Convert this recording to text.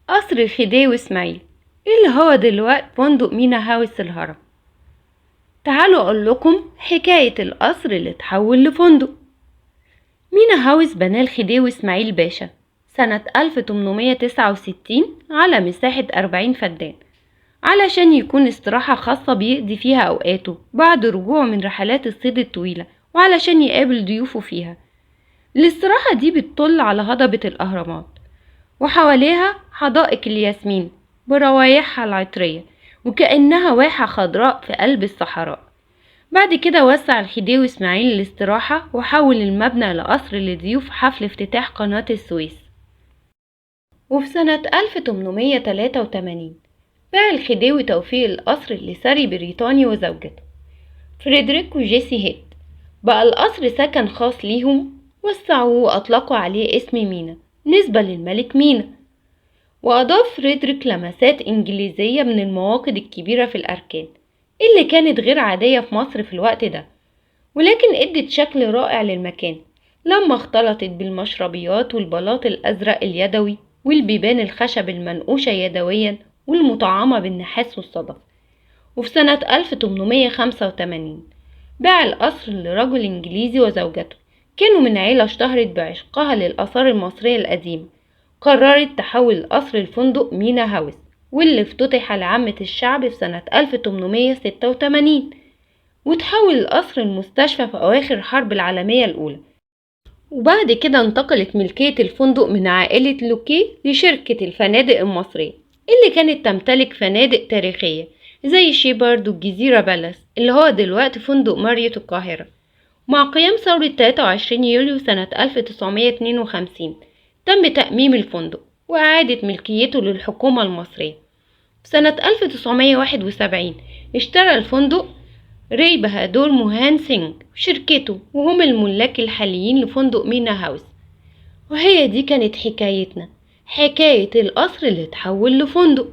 قصر الخديوي إسماعيل اللي هو دلوقتي فندق مينا هاوس الهرم. تعالوا أقول لكم حكاية القصر اللي اتحول لفندق. مينا هاوس بناه الخديوي إسماعيل باشا سنة 1869 على مساحة 40 فدان علشان يكون استراحة خاصة بيقضي فيها أوقاته بعد رجوعه من رحلات الصيد الطويلة، وعلشان يقابل ضيوفه فيها. الاستراحة دي بتطل على هضبة الأهرامات وحواليها حدائق الياسمين بروايحها العطرية، وكأنها واحة خضراء في قلب الصحراء. بعد كده وسع الخديوي إسماعيل الاستراحة وحول المبنى لقصر لضيوف حفل افتتاح قناة السويس. وفي سنة 1883 باع الخديوي توفيق القصر لساري بريطاني وزوجته فريدريك وجيسي هيت. بقى القصر سكن خاص ليهم، وسعوه وأطلقوا عليه اسم مينا نسبة للملك مينا. وأضاف فريدريك لمسات إنجليزية من المواقد الكبيرة في الأركان اللي كانت غير عادية في مصر في الوقت ده، ولكن ادت شكل رائع للمكان لما اختلطت بالمشربيات والبلاط الأزرق اليدوي والبيبان الخشب المنقوشة يدويا والمطعمة بالنحاس والصدف. وفي سنة 1885 باع القصر لرجل إنجليزي وزوجته كانوا من عيلة اشتهرت بعشقها للآثار المصرية القديمة. قررت تحول القصر لفندق مينا هاوس، واللي افتتح لعامة الشعب في سنة 1886، وتحول القصر المستشفى في أواخر الحرب العالمية الأولى. وبعد كده انتقلت ملكية الفندق من عائلة لوكي لشركة الفنادق المصرية اللي كانت تمتلك فنادق تاريخية زي شيبارد والجزيرة بالاس اللي هو دلوقتي فندق ماريوت القاهرة. مع قيام ثورة 23 يوليو سنة 1952 تم تأميم الفندق وإعادة ملكيته للحكومة المصرية. في سنة 1971 اشترى الفندق ري بهادور موهان سينج وشركته، وهم الملاك الحاليين لفندق مينا هاوس. وهي دي كانت حكايتنا، حكاية القصر اللي اتحول لفندق.